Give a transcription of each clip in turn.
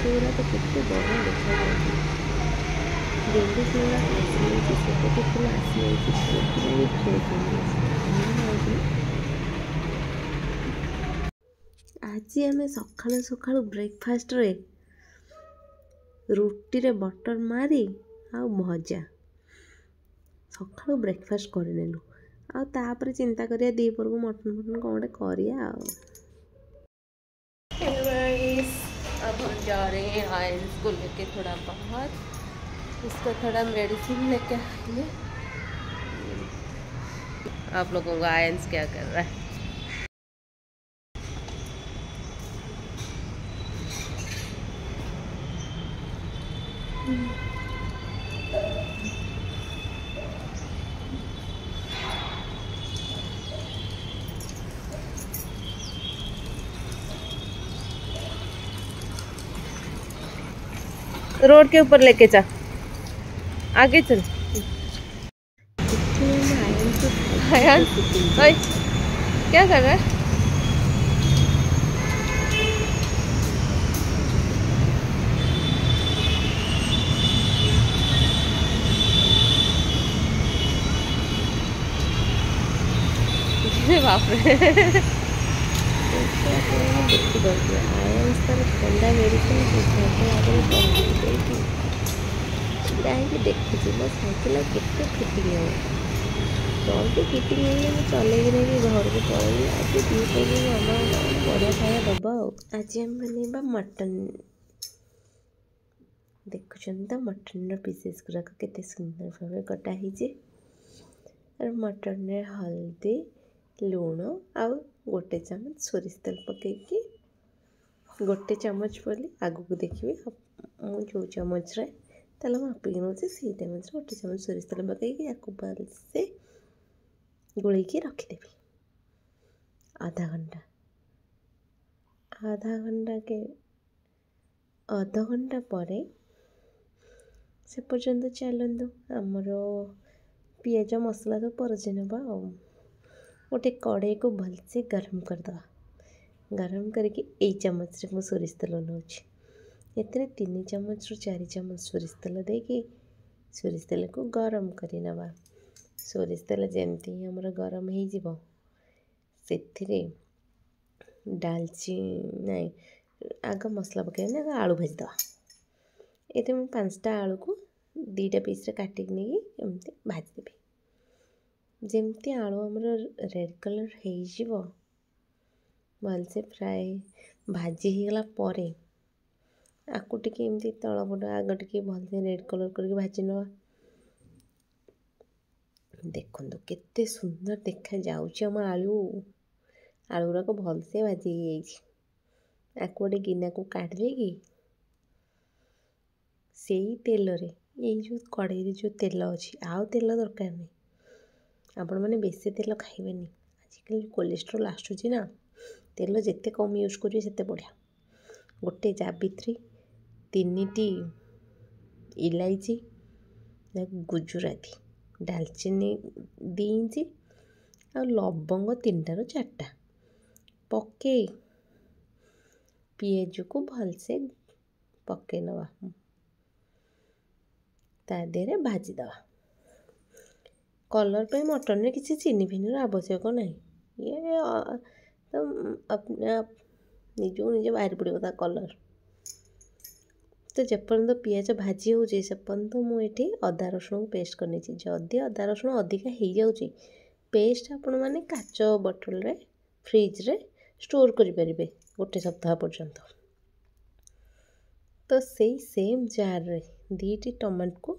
ଗଛ ଗୁଡ଼ାକ କେତେ ବଢ଼ିଆ ଦେଖାଯାଉଛି। ଗେଣ୍ଡୁ ଫୁଲ ଗୁଡ଼ାକ ଆସିଯାଇଛି, ସେବତୀ ଫୁଲ ଆସିଯାଇଛି, ପୁରା ବି ଫ୍ରେଶ୍ ହେଇଯାଇଛି। ଆଜି ଆମେ ସକାଳୁ ସକାଳୁ ବ୍ରେକଫାଷ୍ଟରେ ରୁଟିରେ ବଟର୍ ମାରି ଆଉ ଭଜା ସକାଳୁ ବ୍ରେକଫାଷ୍ଟ କରିନେଲୁ। ଆଉ ତାପରେ ଚିନ୍ତା କରିବା ଦ୍ୱିପହରକୁ ମଟନ୍ ଫଟନ୍ କ'ଣ ଗୋଟେ କରିବା। ଆଉ अब हम जा रहे हैं आयंस को लेके थोड़ा बाहर, उसका थोड़ा मेडिसिन लेके आएंगे। आप लोगों का आयंस क्या कर रहा है? रोड के ऊपर लेके जा, आगे चल। आयन ओए क्या कर रहा है? बाप रे। ଦେଖିପାରୁଥିବେ ଆୟନ୍ସ ତାର ଥଣ୍ଡା ମେଡ଼ିସିନ ସାଇକେଲ ଆଗରେ ପହଞ୍ଚି ଦେଇକି ଛିଡ଼ା ହେଇକି ଦେଖୁଛି ମୋ ସାଇକେଲ କେତେ ଫିଟିଂ ହେବ। ଜଲ୍ଦି ଫିଟିଂ ହେଇଗଲେ ମୁଁ ଚଲେଇକି ନେଇକି ଘରକୁ ପଳେଇବି। ଆଜି ଦ୍ୱିପହରକୁ ମାମା ବଢ଼ିଆ ଖାଇବା ଦେବ। ଆଉ ଆଜି ଆମେ ବନେଇବା ମଟନ୍। ଦେଖୁଛନ୍ତି ତ ମଟନ୍ର ପିସେସ୍ ଗୁଡ଼ାକ କେତେ ସୁନ୍ଦର ଭାବେ କଟା ହେଇଛି। ଆଉ ମଟନ୍ରେ ହଳଦୀ, ଲୁଣ ଆଉ ଗୋଟେ ଚାମଚ ସୋରିଷ ତେଲ ପକାଇକି, ଗୋଟେ ଚାମଚ ବୋଲି ଆଗକୁ ଦେଖିବେ ମୁଁ ଯେଉଁ ଚାମଚରେ ତେଲ ମାପିକି ନେଉଛି ସେଇ ଚାମଚରେ ଗୋଟେ ଚାମଚ ସୋରିଷ ତେଲ ପକାଇକି ୟାକୁ ଭଲସେ ଗୋଳେଇକି ରଖିଦେବି ଆଧା ଘଣ୍ଟା। ଆଧା ଘଣ୍ଟା କେ ଅଧଘଣ୍ଟା ପରେ ସେ ପର୍ଯ୍ୟନ୍ତ ଚାଲନ୍ତୁ ଆମର ପିଆଜ ମସଲା ସବୁ ପରଜି ନେବା। ଆଉ ଗୋଟେ କଡ଼େଇକୁ ଭଲସେ ଗରମ କରିଦେବା। ଗରମ କରିକି ଏଇ ଚାମଚରେ ମୁଁ ସୋରିଷ ତେଲ ନେଉଛି, ଏଥିରେ 3 ଚାମଚରୁ 4 ଚାମଚ ସୋରିଷ ତେଲ ଦେଇକି ସୋରିଷ ତେଲକୁ ଗରମ କରିନେବା। ସୋରିଷ ତେଲ ଯେମିତି ଆମର ଗରମ ହେଇଯିବ, ସେଥିରେ ଡାଲଚିନି ନାଇଁ, ଆଗ ମସଲା ପକାଇବାନି, ଆଗ ଆଳୁ ଭାଜିଦେବା। ଏଥିରେ ମୁଁ 5ଟା ଆଳୁକୁ 2ଟା ପିସ୍ରେ କାଟିକି ନେଇକି ଏମିତି ଭାଜିଦେବି। ଯେମିତି ଆଳୁ ଆମର ରେଡ଼୍ କଲର୍ ହେଇଯିବ, ଭଲସେ ଫ୍ରାଏ ଭାଜି ହେଇଗଲା ପରେ ଆକୁ ଟିକେ ଏମିତି ତଳ ପଟ ଆଗ ଟିକେ ଭଲସେ ରେଡ଼୍ କଲର୍ କରିକି ଭାଜି ନେବା। ଦେଖନ୍ତୁ କେତେ ସୁନ୍ଦର ଦେଖାଯାଉଛି ଆମ ଆଳୁ। ଆଳୁ ଗୁଡ଼ାକ ଭଲସେ ଭାଜି ହେଇଯାଇଛି। ଆକୁ ଗୋଟେ ଗିନାକୁ କାଢ଼ି ଦେଇକି ସେଇ ତେଲରେ, ଏଇ ଯେଉଁ କଡ଼େଇରେ ଯେଉଁ ତେଲ ଅଛି, ଆଉ ତେଲ ଦରକାର ନାହିଁ। ଆପଣମାନେ ବେଶୀ ତେଲ ଖାଇବେନି, ଆଜିକାଲି କୋଲେଷ୍ଟ୍ରଲ୍ ଆସୁଛି ନା, ତେଲ ଯେତେ କମ୍ ୟୁଜ୍ କରିବେ ସେତେ ବଢ଼ିଆ। ଗୋଟେ ଜାବିତ୍ରୀ, 3ଟି ଇଲାଇଚି, ଗୁଜୁରାତି, ଡାଲଚିନି 2 ଇଞ୍ଚ ଆଉ ଲବଙ୍ଗ 3ଟାରୁ 4ଟା ପକେଇ ପିଆଜକୁ ଭଲସେ ପକେଇ ନେବା, ତା ଦେହରେ ଭାଜିଦେବା। କଲର୍ ପାଇଁ ମଟନ୍ରେ କିଛି ଚିନି ଫିନିର ଆବଶ୍ୟକ ନାହିଁ, ଇଏ ତ ନିଜକୁ ନିଜେ ବାହାରି ପଡ଼ିବ ତା କଲର୍। ତ ଯେପର୍ଯ୍ୟନ୍ତ ପିଆଜ ଭାଜି ହେଉଛି ସେପର୍ଯ୍ୟନ୍ତ ମୁଁ ଏଠି ଅଦା ରସୁଣକୁ ପେଷ୍ଟ କରିନେଇଛି। ଯଦି ଅଦା ରସୁଣ ଅଧିକା ହେଇଯାଉଛି ପେଷ୍ଟ, ଆପଣମାନେ କାଚ ବଟଲ୍ରେ ଫ୍ରିଜ୍ରେ ଷ୍ଟୋର୍ କରିପାରିବେ ଗୋଟେ ସପ୍ତାହ ପର୍ଯ୍ୟନ୍ତ। ତ ସେଇ ସେମ୍ ଜାର୍ରେ 2ଟି ଟମାଟୋକୁ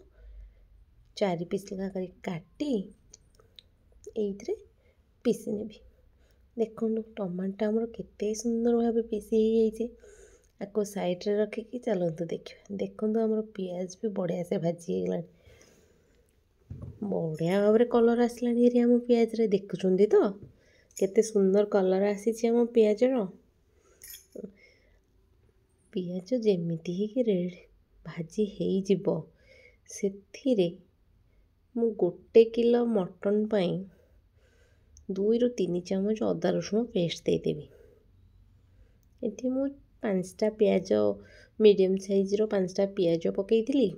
4 ପିସ୍ ଲେଖା କରି କାଟି ଏଇଥିରେ ପିସି ନେବି। ଦେଖନ୍ତୁ ଟମାଟୋ ଆମର କେତେ ସୁନ୍ଦର ଭାବେ ପିସି ହେଇଯାଇଛି। ଆକୁ ସାଇଡ଼୍ରେ ରଖିକି ଚାଲନ୍ତୁ ଦେଖିବା। ଦେଖନ୍ତୁ ଆମର ପିଆଜ ବି ବଢ଼ିଆ ସେ ଭାଜି ହେଇଗଲାଣି, ବଢ଼ିଆ ଭାବରେ କଲର୍ ଆସିଲାଣି ହେରି ଆମ ପିଆଜରେ। ଦେଖୁଛନ୍ତି ତ କେତେ ସୁନ୍ଦର କଲର୍ ଆସିଛି ଆମ ପିଆଜର। ପିଆଜ ଯେମିତି ହେଇକି ରେଡ଼୍ ଭାଜି ହେଇଯିବ, ସେଥିରେ ମୁଁ 1 କିଲୋ ମଟନ୍ ପାଇଁ 2ରୁ 3 ଚାମଚ ଅଦା ରସୁଣ ପେଷ୍ଟ ଦେଇଦେବି। ଏଠି ମୁଁ 5ଟା ପିଆଜ ମିଡ଼ିୟମ୍ ସାଇଜ୍ର 5ଟା ପିଆଜ ପକାଇଥିଲି,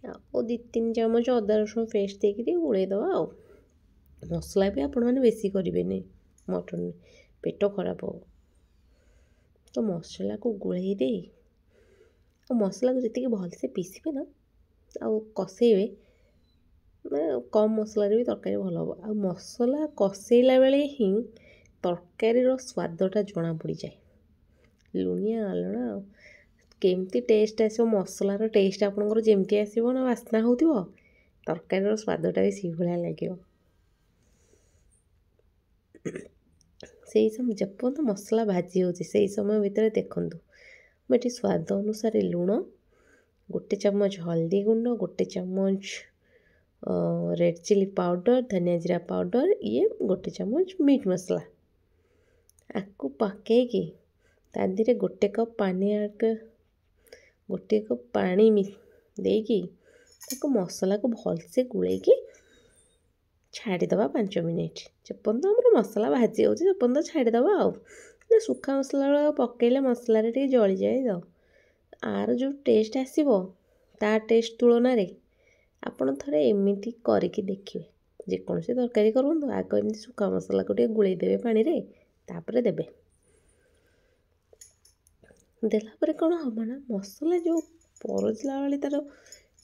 ଆଉ 2-3 ଚାମଚ ଅଦା ରସୁଣ ପେଷ୍ଟ ଦେଇକିରି ଗୋଳେଇ ଦେବା। ଆଉ ମସଲା ବି ଆପଣମାନେ ବେଶୀ କରିବେନି ମଟନ୍, ପେଟ ଖରାପ ହେବ। ତ ମସଲାକୁ ଗୋଳେଇ ଦେଇ, ଆଉ ମସଲାକୁ ଯେତିକି ଭଲସେ ପିଷିବେ ନା ଆଉ କଷେଇବେ, ମାନେ କମ୍ ମସଲାରେ ବି ତରକାରୀ ଭଲ ହେବ। ଆଉ ମସଲା କଷେଇଲା ବେଳେ ହିଁ ତରକାରୀର ସ୍ୱାଦଟା ଜଣା ପଡ଼ିଯାଏ। ଲୁଣିଆ ଆଲଣା ଆଉ କେମିତି ଟେଷ୍ଟ ଆସିବ, ମସଲାର ଟେଷ୍ଟ ଆପଣଙ୍କର ଯେମିତି ଆସିବ ନା ବାସ୍ନା ହେଉଥିବ, ତରକାରୀର ସ୍ୱାଦଟା ବି ସେଇଭଳିଆ ଲାଗିବ। ସେଇ ସମୟ ଯେପର୍ଯ୍ୟନ୍ତ ମସଲା ଭାଜି ହେଉଛି, ସେଇ ସମୟ ଭିତରେ ଦେଖନ୍ତୁ, ମୁଁ ଏଠି ସ୍ୱାଦ ଅନୁସାରେ ଲୁଣ, 1 ଚାମଚ ହଳଦୀ ଗୁଣ୍ଡ, 1 ଚାମଚ ରେଡ଼୍ ଚିଲି ପାଉଡ଼ର, ଧନିଆ ଜିରା ପାଉଡ଼ର, ଇଏ 1 ଚାମଚ ମିଟ୍ ମସଲା, ଆକୁ ପକାଇକି ତା ଦେହରେ 1 କପ୍ ପାଣି ଆଡ଼୍, 1 କପ୍ ପାଣି ଦେଇକି ତାକୁ ମସଲାକୁ ଭଲସେ ଗୋଳେଇକି ଛାଡ଼ିଦେବା 5 ମିନିଟ୍। ଯେପର୍ଯ୍ୟନ୍ତ ଆମର ମସଲା ଭାଜି ହେଉଛି ସେପର୍ଯ୍ୟନ୍ତ ଛାଡ଼ିଦେବା। ଆଉ ନା ଶୁଖା ମସଲା ଗୁଡ଼ାକ ପକାଇଲେ ମସଲାରେ ଟିକେ ଜଳିଯାଏ, ତ ଆର ଯେଉଁ ଟେଷ୍ଟ ଆସିବ ତା ଟେଷ୍ଟ ତୁଳନାରେ ଆପଣ ଥରେ ଏମିତି କରିକି ଦେଖିବେ। ଯେକୌଣସି ତରକାରୀ କରନ୍ତୁ, ଆଗ ଏମିତି ଶୁଖା ମସଲାକୁ ଟିକେ ଗୋଳେଇ ଦେବେ ପାଣିରେ, ତାପରେ ଦେବେ। ଦେଲା ପରେ କ'ଣ ହେବ ନା, ମସଲା ଯେଉଁ ପରଜିଲା ବେଳେ ତା'ର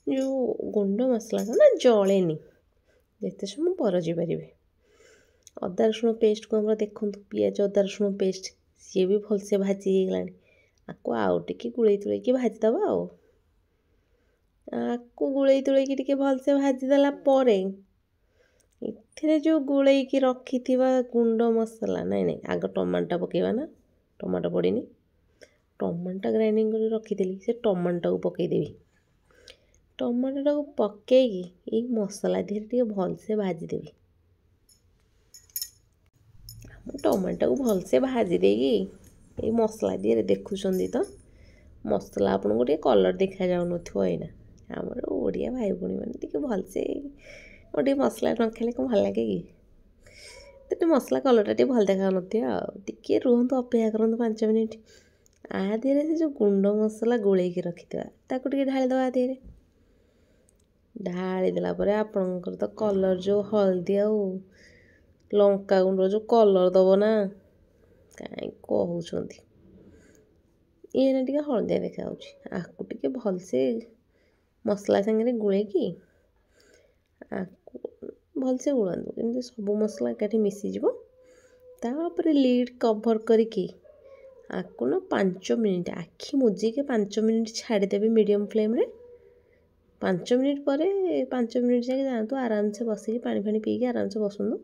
ଯେଉଁ ଗୁଣ୍ଡ ମସଲାଟା ନା ଜଳେନି, ଯେତେ ସମୟ ପରଜି ପାରିବେ। ଅଦା ରସୁଣ ପେଷ୍ଟକୁ ଆମର ଦେଖନ୍ତୁ, ପିଆଜ ଅଦା ରସୁଣ ପେଷ୍ଟ ସିଏ ବି ଭଲସେ ଭାଜି ହେଇଗଲାଣି। ଆକୁ ଆଉ ଟିକେ ଗୋଳେଇ ତୁଳେଇକି ଭାଜିଦେବା। ଆଉ ଆକୁ ଗୋଳେଇ ତୁଳେଇକି ଟିକେ ଭଲସେ ଭାଜିଦେଲା ପରେ ଏଥିରେ ଯେଉଁ ଗୋଳେଇକି ରଖିଥିବା ଗୁଣ୍ଡ ମସଲା, ନାଇଁ ନାଇଁ, ଆଗ ଟମାଟୋଟା ପକାଇବା ନା, ଟମାଟୋ ପଡ଼ିନି। ଟମାଟୋ ଗ୍ରାଇଣ୍ଡିଙ୍ଗ କରି ରଖିଥିଲି, ସେ ଟମାଟୋଟାକୁ ପକାଇଦେବି। ଟମାଟୋଟାକୁ ପକାଇକି ଏଇ ମସଲା ଦେହରେ ଟିକେ ଭଲସେ ଭାଜିଦେବି। ମୁଁ ଟମାଟୋକୁ ଭଲସେ ଭାଜି ଦେଇକି ଏଇ ମସଲା ଦିହରେ, ଦେଖୁଛନ୍ତି ତ, ମସଲା ଆପଣଙ୍କୁ ଟିକେ କଲର୍ ଦେଖାଯାଉନଥିବ ଏଇନା। ଆମର ଓଡ଼ିଆ ଭାଇ ଭଉଣୀମାନେ ଟିକେ ଭଲସେ ଟିକେ ମସଲା ନ ଖାଇଲେ କ'ଣ ଭଲ ଲାଗେ କି? ତ ଟିକେ ମସଲା କଲର୍ଟା ଟିକେ ଭଲ ଦେଖାଯାଉନଥିବ। ଆଉ ଟିକେ ରୁହନ୍ତୁ, ଅପେକ୍ଷା କରନ୍ତୁ 5 ମିନିଟ୍। ଆ ଦେହରେ ସେ ଯେଉଁ ଗୁଣ୍ଡ ମସଲା ଗୋଳେଇକି ରଖିଥିବା ତାକୁ ଟିକେ ଢାଳିଦେବା। ଦେହରେ ଢାଳିଦେଲା ପରେ ଆପଣଙ୍କର ତ କଲର୍ ଯେଉଁ ହଳଦୀ ଆଉ ଲଙ୍କା ଗୁଣ୍ଡ ଯେଉଁ କଲର୍ ଦେବ ନା, କାହିଁ କହୁଛନ୍ତି? ଇଏ ଟିକେ ହଳଦିଆ ଦେଖାଯାଉଛି। ଆକୁ ଟିକେ ଭଲସେ ମସଲା ସାଙ୍ଗରେ ଗୋଳେଇକି, ଆକୁ ଭଲସେ ଗୋଳାନ୍ତୁ ଯେମିତି ସବୁ ମସଲା ଏକାଠି ମିଶିଯିବ। ତାପରେ ଲିଡ଼୍ କଭର୍ କରିକି ଆକୁ ନା 5 ମିନିଟ୍ ଆଖି ମୁଜିକି 5 ମିନିଟ୍ ଛାଡ଼ିଦେବେ ମିଡ଼ିୟମ୍ ଫ୍ଲେମ୍ରେ। 5 ମିନିଟ୍ ପରେ, 5 ମିନିଟ୍ ଯାକେ ଯାଆନ୍ତୁ ଆରାମସେ ବସିକି ପାଣି ଫାଣି ପିଇକି ଆରାମସେ ବସନ୍ତୁ।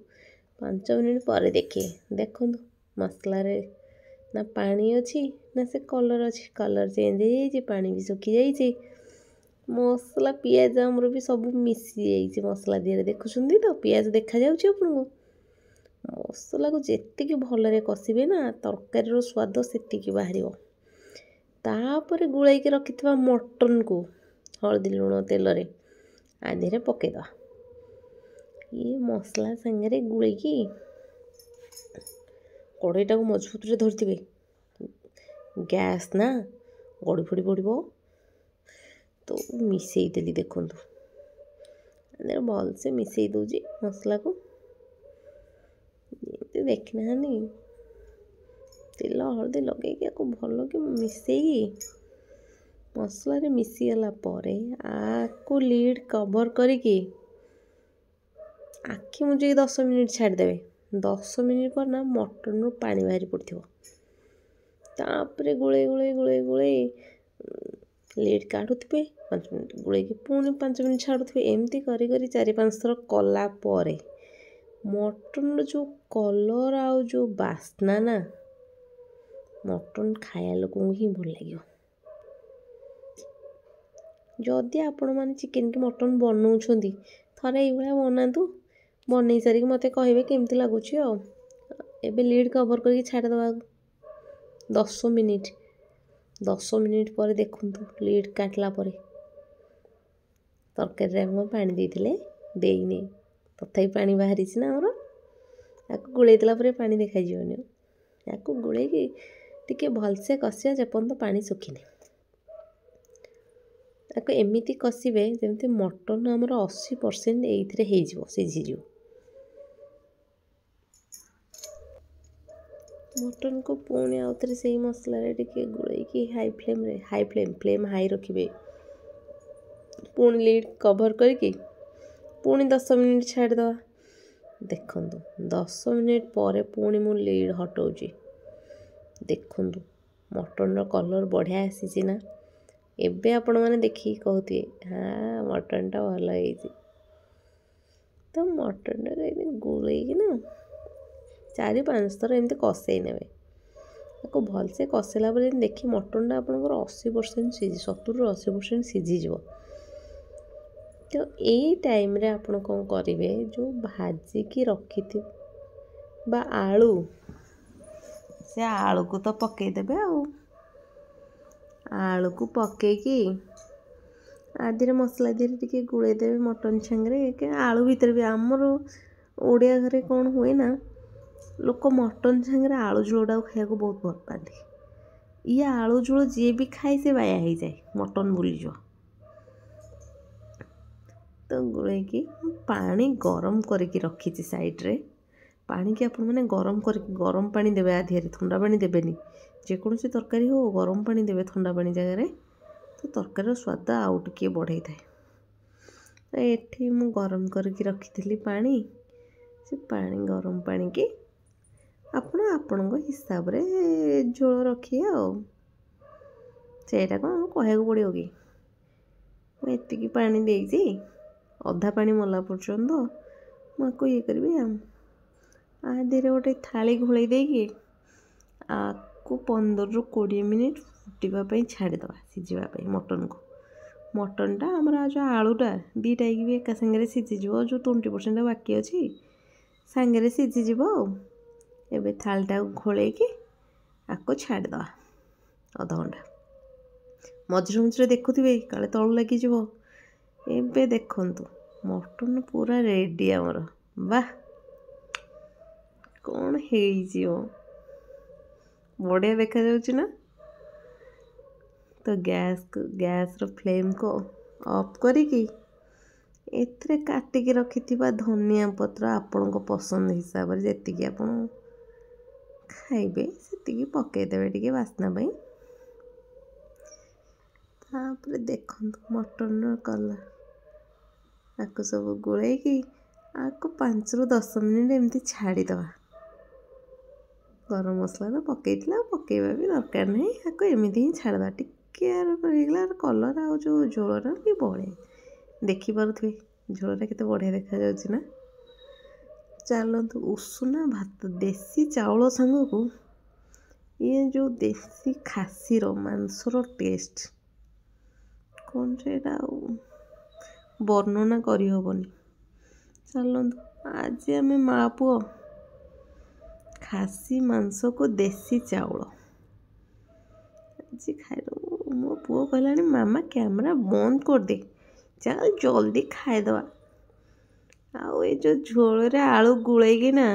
5 ମିନିଟ୍ ପରେ ଦେଖିବେ, ଦେଖନ୍ତୁ ମସଲାରେ ନା ପାଣି ଅଛି ନା ସେ କଲର୍ ଅଛି। କଲର୍ ଚେଞ୍ଜ ହେଇଯାଇଛି, ପାଣି ବି ଶୁଖିଯାଇଛି, ମସଲା ପିଆଜ ଆମର ବି ସବୁ ମିଶିଯାଇଛି ମସଲା ଦିହରେ। ଦେଖୁଛନ୍ତି ତ, ପିଆଜ ଦେଖାଯାଉଛି ଆପଣଙ୍କୁ? ମସଲାକୁ ଯେତିକି ଭଲରେ କଷିବେ ନା, ତରକାରୀର ସ୍ୱାଦ ସେତିକି ବାହାରିବ। ତାପରେ ଗୋଳେଇକି ରଖିଥିବା ମଟନକୁ ହଳଦୀ ଲୁଣ ତେଲରେ ଆ ଦେହରେ ପକାଇଦେବା। ଇଏ ମସଲା ସାଙ୍ଗରେ ଗୋଳେଇକି କଢ଼େଇଟାକୁ ମଜବୁତରେ ଧରିଥିବେ, ଗ୍ୟାସ୍ ନା ଗଡ଼ି ଫଡ଼ି ପଡ଼ିବ। ତ ମିଶାଇ ଦେଲି, ଦେଖନ୍ତୁ, ଭଲସେ ମିଶାଇ ଦେଉଛି ମସଲାକୁ। ଯେମିତି ଦେଖିନାହାନ୍ତି, ତେଲ ହଳଦୀ ଲଗେଇକି ଆକୁ ଭଲକି ମିଶାଇକି ମସଲାରେ ମିଶିଗଲା ପରେ ଆକୁ ଲିଡ଼୍ କଭର୍ କରିକି ଆଖି ମୁଜିକି 10 ମିନିଟ୍ ଛାଡ଼ିଦେବେ। 10 ମିନିଟ୍ ପରେ ନା ମଟନ୍ରୁ ପାଣି ବାହାରି ପଡ଼ିଥିବ। ତାପରେ ଗୋଳେଇ ଗୋଳେଇ ଗୋଳେଇ ଗୋଳେଇ ଲିଡ଼୍ କାଢ଼ୁଥିବେ, 5 ମିନିଟ୍ ଗୋଳେଇକି ପୁଣି 5 ମିନିଟ୍ ଛାଡ଼ୁଥିବେ। ଏମିତି କରି କରି 4-5 ଥର କଲା ପରେ ମଟନ୍ର ଯେଉଁ କଲର୍ ଆଉ ଯେଉଁ ବାସ୍ନା ନା, ମଟନ୍ ଖାଇବା ଲୋକଙ୍କୁ ହିଁ ଭଲ ଲାଗିବ। ଯଦି ଆପଣମାନେ ଚିକେନ୍ କି ମଟନ୍ ବନଉଛନ୍ତି, ଥରେ ଏଇଭଳିଆ ବନାନ୍ତୁ। ବନେଇ ସାରିକି ମୋତେ କହିବେ କେମିତି ଲାଗୁଛି। ଆଉ ଏବେ ଲିଡ଼୍ କଭର୍ କରିକି ଛାଡ଼ିଦେବା 10 ମିନିଟ୍। 10 ମିନିଟ୍ ପରେ ଦେଖନ୍ତୁ, ଲିଡ଼୍ କାଟିଲା ପରେ ତରକାରୀରେ ଆମେ ପାଣି ଦେଇଥିଲେ? ଦେଇନି, ତଥାପି ପାଣି ବାହାରିଛି ନା ଆମର। ଆକୁ ଗୋଳେଇ ଦେଲା ପରେ ପାଣି ଦେଖାଯିବନି। ଆକୁ ଗୋଳେଇକି ଟିକେ ଭଲସେ କଷିବା ଯେପର୍ଯ୍ୟନ୍ତ ପାଣି ଶୁଖିନି। ତାକୁ ଏମିତି କଷିବେ ଯେମିତି ମଟନ୍ ଆମର 80% ଏଇଥିରେ ହେଇଯିବ, ସିଝିଯିବ। ମଟନ୍କୁ ପୁଣି ଆଉଥରେ ସେଇ ମସଲାରେ ଟିକେ ଗୋଳେଇକି ହାଇ ଫ୍ଲେମ୍ରେ, ହାଇ ଫ୍ଲେମ୍ ଫ୍ଲେମ୍ ହାଇ ରଖିବେ। ପୁଣି ଲିଡ୍ କଭର୍ କରିକି ପୁଣି 10 ମିନିଟ୍ ଛାଡ଼ିଦେବା। ଦେଖନ୍ତୁ 10 ମିନିଟ୍ ପରେ ପୁଣି ମୁଁ ଲିଡ୍ ହଟଉଛି। ଦେଖନ୍ତୁ ମଟନ୍ର କଲର୍ ବଢ଼ିଆ ଆସିଛି ନା? ଏବେ ଆପଣମାନେ ଦେଖିକି କହୁଥିବେ, ହଁ ମଟନ୍ଟା ଭଲ ହେଇଛି। ତ ମଟନ୍ଟାକୁ ଏମିତି ଗୋଳେଇକି ନା 4-5 ଥର ଏମିତି କଷେଇ ନେବେ। ତାକୁ ଭଲସେ କଷେଇଲା ପରେ ଦେଖି ମଟନ୍ଟା ଆପଣଙ୍କର 80% ସିଝି, 70ରୁ 80% ସିଝିଯିବ। ତ ଏଇ ଟାଇମ୍ରେ ଆପଣ କ'ଣ କରିବେ, ଯେଉଁ ଭାଜିକି ରଖିଥିବେ ବା ଆଳୁ, ସେ ଆଳୁକୁ ତ ପକାଇଦେବେ। ଆଉ ଆଳୁକୁ ପକାଇକି ଆ ଦେହରେ ମସଲା ଦେହରେ ଟିକେ ଗୋଳେଇ ଦେବେ ମଟନ୍ ସାଙ୍ଗରେ। ଆଳୁ ଭିତରେ ବି ଆମର ଓଡ଼ିଆ ଘରେ କ'ଣ ହୁଏ ନା, ଲୋକ ମଟନ୍ ସାଙ୍ଗରେ ଆଳୁ ଝୋଳଟାକୁ ଖାଇବାକୁ ବହୁତ ଭଲ ପାଆନ୍ତି। ଇଏ ଆଳୁ ଝୋଳ ଯିଏ ବି ଖାଏ ସେ ବାୟା ହେଇଯାଏ, ମଟନ୍ ଭୁଲିଯିବ। ତ ଗୋଳେଇକି ପାଣି ଗରମ କରିକି ରଖିଛି ସାଇଡ଼୍ରେ। ପାଣିକି ଆପଣମାନେ ଗରମ କରିକି, ଗରମ ପାଣି ଦେବେ ଆ ଦେହରେ, ଥଣ୍ଡା ପାଣି ଦେବେନି। ଯେକୌଣସି ତରକାରୀ ହଉ ଗରମ ପାଣି ଦେବେ ଥଣ୍ଡା ପାଣି ଜାଗାରେ, ତ ତରକାରୀର ସ୍ୱାଦ ଆଉ ଟିକିଏ ବଢ଼େଇଥାଏ। ତ ଏଠି ମୁଁ ଗରମ କରିକି ରଖିଥିଲି ପାଣି। ସେ ପାଣି ଗରମ ପାଣିକି ଆପଣ ଆପଣଙ୍କ ହିସାବରେ ଝୋଳ ରଖିବେ। ଆଉ ସେଇଟା କ'ଣ କହିବାକୁ ପଡ଼ିବ କି? ମୁଁ ଏତିକି ପାଣି ଦେଇଛି, ଅଧା ପାଣି ମଲା ପର୍ଯ୍ୟନ୍ତ ମୁଁ ଆକୁ ଇଏ କରିବି। ଆଉ ଆ ଦେହରେ ଗୋଟେ ଥାଳି ଘୋଡ଼େଇ ଦେଇକି ଆକୁ 15ରୁ 20 ମିନିଟ୍ ଫୁଟିବା ପାଇଁ ଛାଡ଼ିଦେବା, ସିଝିବା ପାଇଁ ମଟନ୍କୁ। ମଟନ୍ଟା ଆମର ଆଉ ଯେଉଁ ଆଳୁଟା ଦୁଇଟା ହେଇକି ବି ଏକା ସାଙ୍ଗରେ ସିଝିଯିବ। ଯେଉଁ 20% ବାକି ଅଛି ସାଙ୍ଗରେ ସିଝିଯିବ। ଆଉ ଏବେ ଥାଳିଟାକୁ ଘୋଡ଼େଇକି ଆକୁ ଛାଡ଼ିଦେବା ଅଧଘଣ୍ଟା। ମଝିରେ ମଝିରେ ଦେଖୁଥିବେ କାଳେ ତଳୁ ଲାଗିଯିବ। ଏବେ ଦେଖନ୍ତୁ ମଟନ୍ ପୁରା ରେଡ଼ି ଆମର। ବାଃ କ'ଣ ହେଇଯିବ, ବଢ଼ିଆ ଦେଖାଯାଉଛି ନା? ତ ଗ୍ୟାସ୍ର ଫ୍ଲେମ୍କୁ ଅଫ୍ କରିକି ଏଥିରେ କାଟିକି ରଖିଥିବା ଧନିଆ ପତ୍ର ଆପଣଙ୍କ ପସନ୍ଦ ହିସାବରେ ଯେତିକି ଆପଣ ଖାଇବେ ସେତିକି ପକାଇଦେବେ ଟିକେ ବାସ୍ନା ପାଇଁ। ତାପରେ ଦେଖନ୍ତୁ ମଟନ୍ର କଲର୍। ଆକୁ ସବୁ ଗୋଳେଇକି ଆକୁ 5ରୁ 10 ମିନିଟ୍ ଏମିତି ଛାଡ଼ିଦେବା। ଗରମ ମସଲା ତ ପକାଇଥିଲା, ଆଉ ପକାଇବା ବି ଦରକାର ନାହିଁ। ଆକୁ ଏମିତି ହିଁ ଛାଡ଼ିଦେବା। ଟିକେ ହେଇଗଲା କଲର୍ ଆଉ ଯେଉଁ ଝୋଳଟା ବି ବଢ଼ିଆ ଦେଖିପାରୁଥିବେ, ଝୋଳଟା କେତେ ବଢ଼ିଆ ଦେଖାଯାଉଛି ନା? ଚାଲନ୍ତୁ ଉଷୁନା ଭାତ ଦେଶୀ ଚାଉଳ ସାଙ୍ଗକୁ ଇଏ ଯେଉଁ ଦେଶୀ ଖାସିର ମାଂସର ଟେଷ୍ଟ କ'ଣ ସେଇଟା ଆଉ ବର୍ଣ୍ଣନା କରିହେବନି। ଚାଲନ୍ତୁ ଆଜି ଆମେ ମା ପୁଅ ଖାସି ମାଂସକୁ ଦେଶୀ ଚାଉଳ ଆଜି ଖାଇଦେବୁ। ମୋ ପୁଅ କହିଲାଣି ମାମା କ୍ୟାମେରା ବନ୍ଦ କରିଦେ, ଚାଲ ଜଲ୍ଦି ଖାଇଦେବା। ଆଉ ଏ ଯେଉଁ ଝୋଳରେ ଆଳୁ ଗୋଳେଇକି ନା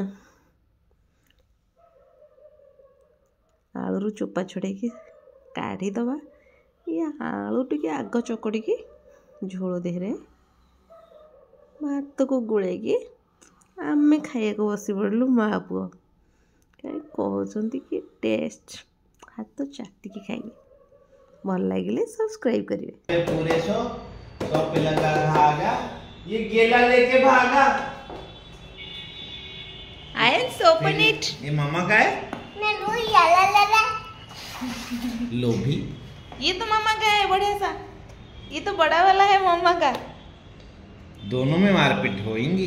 ଆଳୁରୁ ଚୋପା ଛଡ଼େଇକି କାଢ଼ିଦେବା। ଇଏ ଆଳୁ ଟିକେ ଆଗ ଚକଟିକି ଝୋଳ ଦେହରେ ଭାତକୁ ଗୋଳେଇକି ଆମେ ଖାଇବାକୁ ବସି ପଡ଼ିଲୁ ମା ପୁଅ। କାହିଁ କହୁଛନ୍ତି କି ଟେଷ୍ଟ, ହାତ ଚାଟିକି ଖାଇବେ। ଭଲ ଲାଗିଲେ ସବସ୍କ୍ରାଇବ୍ କରିବେ। पूरे सौ सौ पे लगा धागा, ये गेला लेके भागा। Ions open it. ये मामा का है, मैं रोई ला ला ला। लोभी। ये तो मामा का है बढ़िया सा, ये तो बड़ा वाला है मामा का। दोनों में मारपीट होएंगी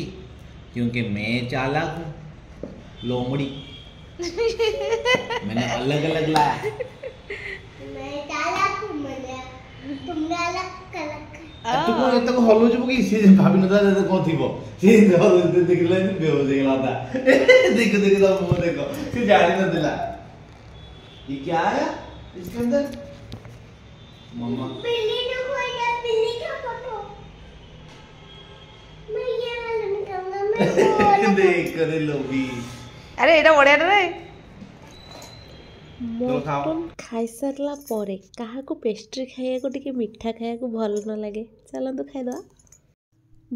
क्योंकि मैं चालाक हूँ लोमड़ी। मैंने अलग अलग लाया। मैं चालाक हूँ, मैंने तुमने अलग अलग। ତୁ କଣ ଏତକ ହଲଉଛୁ କି? ସିଏ ଭାବି ନଥିଲା ଯେ କଣ ଥିବ। ସେ ଦେଖିଲା ବେହୋସ ହେଇଗଲା ତା। ଦେଖ ଦେଖ ତା ମୁହଁ ଦେଖ, ସେ ଜାଣିନଥିଲା। ये क्या आया इसके अंदर? मम्मा बिल्ली तो खोया, बिल्ली का फोटो। मैं ये वाला निकालूंगा, मैं वो वाला। देख रे लोभी। ଆରେ ଏଇଟା ବଢ଼ିଆଟା ରେ। ଚलो ଖାओ। ମଟନ୍ ଖାଇସାରିଲା ପରେ କାହାକୁ ପେଷ୍ଟ୍ରି ଖାଇବାକୁ, ଟିକେ ମିଠା ଖାଇବାକୁ ଭଲ ନ ଲାଗେ? ଚାଲନ୍ତୁ ଖାଇଦେବା।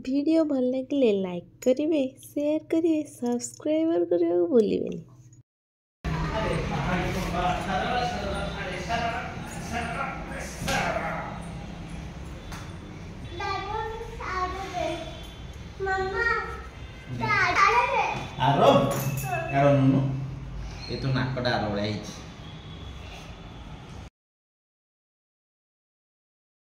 ଭିଡ଼ିଓ ଭଲ ଲାଗିଲେ ଲାଇକ୍ କରିବେ, ସେୟାର କରିବେ, ସବସ୍କ୍ରାଇବର କରିବାକୁ ଭୁଲିବେନି। ମାମା, ଆରବ। ଆର ଆର ନୁନୁ, ଏ ତୋ ନାକଟା ଆର ଭଳିଆ ହେଇଛି।